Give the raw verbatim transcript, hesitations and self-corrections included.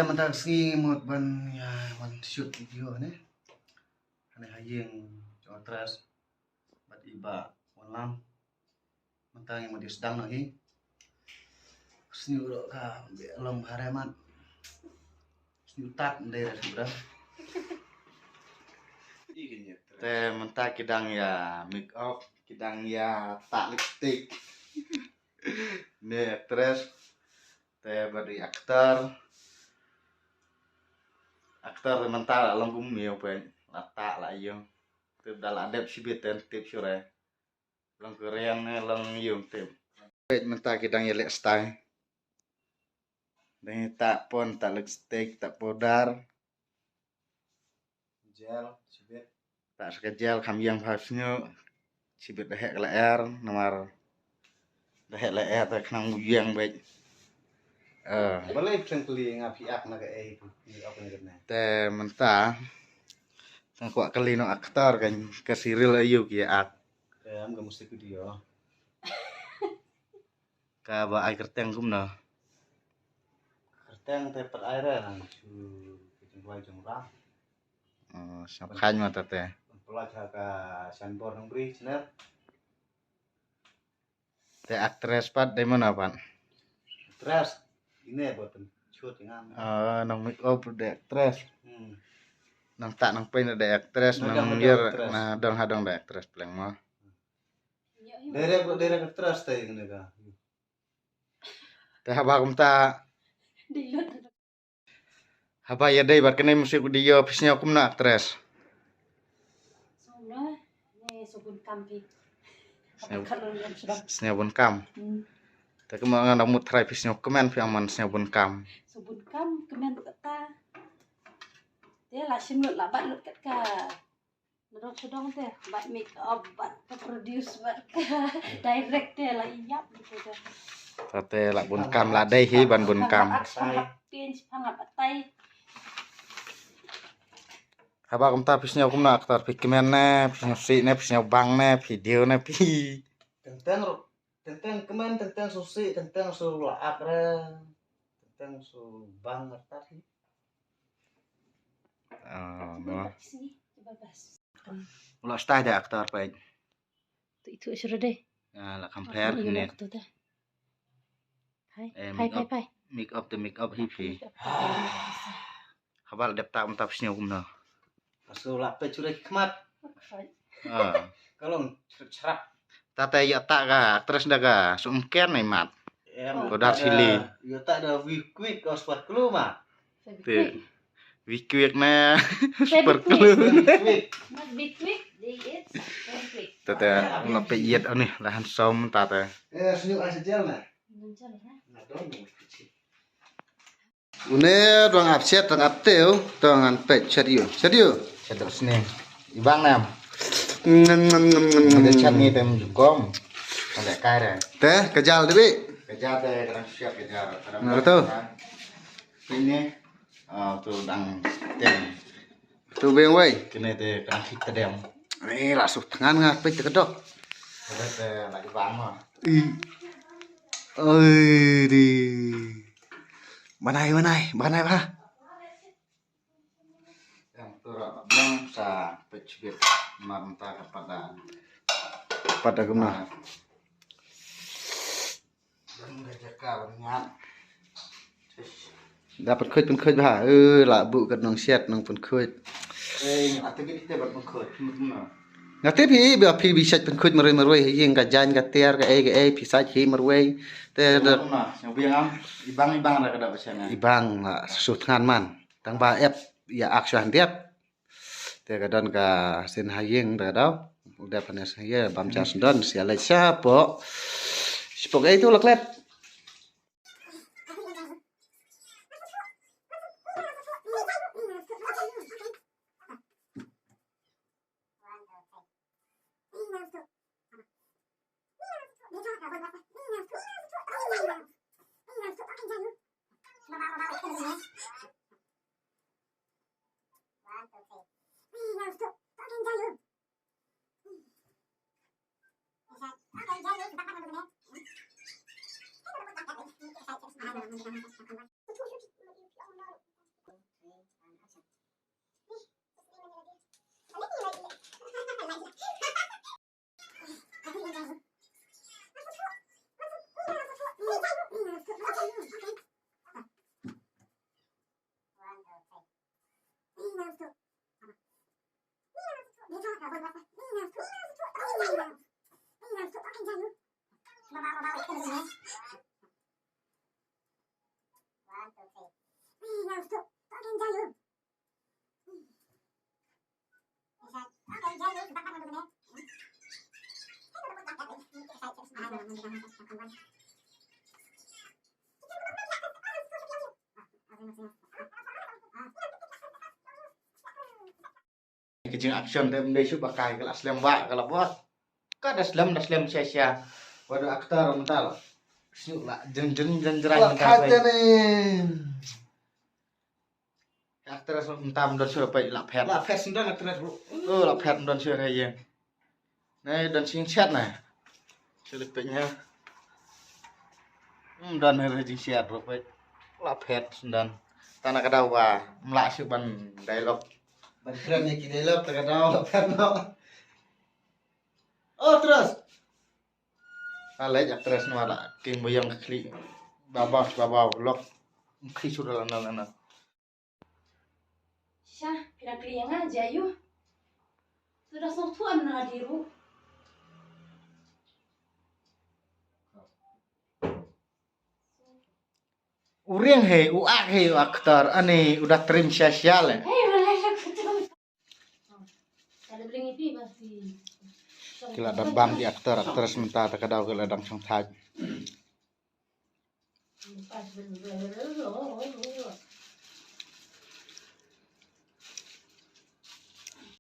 Mynta ka sngi ngi mut ban, ïa, ban shoot video ne. Hangne ha ïing jong actress bad i Bah Wanlam. Mynta ngi mut ïa sdang noh hi. Sniew ruh ka long bha re mat. Sniew tat ndei re sniew. Te mynta ki dang ïa make up, ki dang ïa tah lipstick. Ne actress. Te bad i actor. Actor te mynta la long kum ïa peit, la tah la ïa. Te da la dep shibit ten tip shuh re. Long Korean ne long ïa tip. Peit mynta ki dang ïa leh style. Dang ïa tah pon, tah lipstick, tah powder. Gel, shibit. Tah sa ka gel kham ïeng bha sniew. Shibit da heh ka lyer, namar da heh lyer te khnang ïeng beit. Eh. Balei phi kylli nga phi ak na kaei phi ak na kane. Te mynta nga kwah kylli noh actor ka, ka serial aïu ki ak. Te am ka music video. Kaba ai kyrteng kumno? Kyrteng te pat ai re lang shu ka jingduwai jong Ram. Oh, sngap khain ma ta te. Pynpla ha ka Shanbor Nongbri channel. Te actress pat dei mano pat? Actress ine ba pynchut ïa nga. Ah, nong make up dei actress. Hmm. Nong tah nong pei dei actress, nong ïer na dong ha dong dei actress pleng mo. Direct, direct actress te ïa kane ka. Te haba kumta. Haba ïadei bad kane music video phi sngew kumno actress? Sngew bun kam phi. Sngew, sngew bun kam. Hmm. Te kumno ngan da mut trai phi sngew kmen phi ong man sngew bun kam. Sngew bun kam kmen kata. Te la shim lut la bat lut kat ka. Nadong shadong te, bad make up, bad ka produce, bad ka direct te la ïap gitu te. Te la bun kam la dei hi ban bun kam. Haba kumta phi sngew kumno actor phi kmen ne, phi sngew sih ne, phi sngew bang ne, phi diew ne, phi. Teng teng ruh, teng teng kmen, teng teng sngew sih, teng teng sngew la ak re, teng teng sngew bang actor hi. Ah, mo. Ula stai da actor peit. Tu itu suruh deh. Ah, la compare ne. Hai, eh, hai, make up, hai. Make up te make up hi phi. Haba la dep tah mynta phi sngew kumno? Asu la peit shuh ki khmat. Ah. Ka long shrap. Tata ïa tah ka actress da ka sumken ai mat. Em, ko dar sili. Ïa tah da wi kwik ko spat klu ma. Te wi kwik ne spat klu. Wi kwik. Not wi kwik, they eat very quick. Tata nga peit ïa ani la handsome tata. Eh, senyum ai sejal na. Sejal na. Na dong. Une dang ap shet, dang ap teu, dang an peit shet ïu. Shet ïu. Shet dak sini. I bang nam. Ngam, ngam, ngam, ngam, ngam. Ada shet ni tem jukom. Ada kai re. Te, ka jal te bi. Ka jal te kadang siap ka jal. Kadang. Nah, tu. Ini. Ah, tu dang tem. Tu beng wei. Kine te kang hik tedem. Eh, la suk tngan nga peit te kedok. Kedok te la i bang ma. I. Oi di. Banai, banai, banai ba. Yang tu ra bang sa peit chibit mar mynta ka pada. Pada kumno. Da pynkhuid pynkhuid bha. Eh, la buh kat nong shet nong pynkhuid. Nga tip hi ba phi bi shet pynkhuid marwei marwei ha ïing ka jaiñ ka tiar ka ei ka ei phi shet hi marwei. Te da. I bang i bang la shu thngan man. Tang ba ep ïa ak shu handiat. Te ka don ka sien ha ïing te ka dau. U dep ha ne sien ha ïing bam jar sendon sia leit shapoh. Shapoh ei tu la klet. Ka jing action te ym dei shuh ba kai, ka la slem ba ka la bot. Ka da slem, da slem sha sha. Wat actor mynta la shu la jeng jeng jeng jrang mynta. Actress mynta ym don shuh peit, la phet. La phet ym don actress, bro. Oh, la phet ym don shuh ha ïing. Nai don shisha na. Shu leit peit ïa. Ym don ha jingsiat ruh peit. La phet ym don. Tang na ka daw ba ym lah shuh ban dialogue. Ban kren ïa ki dialogue, tang ka daw la phet noh. Oh, actress. Ka leit actress, nwa la king ba ïong ka khlieh. Ba ba ba ba lok. Ym khlieh shuh la na la na. Sha, phi dang kylli ïa nga, Jayu. To da sngewthuh em na di ruh. U riang hi, u ak hi, u actor, ani u da trim sha sha le. Hey, wala la kutu. Ki la da bam ki actor, actress mynta, ta ka daw ki la dang shongthait.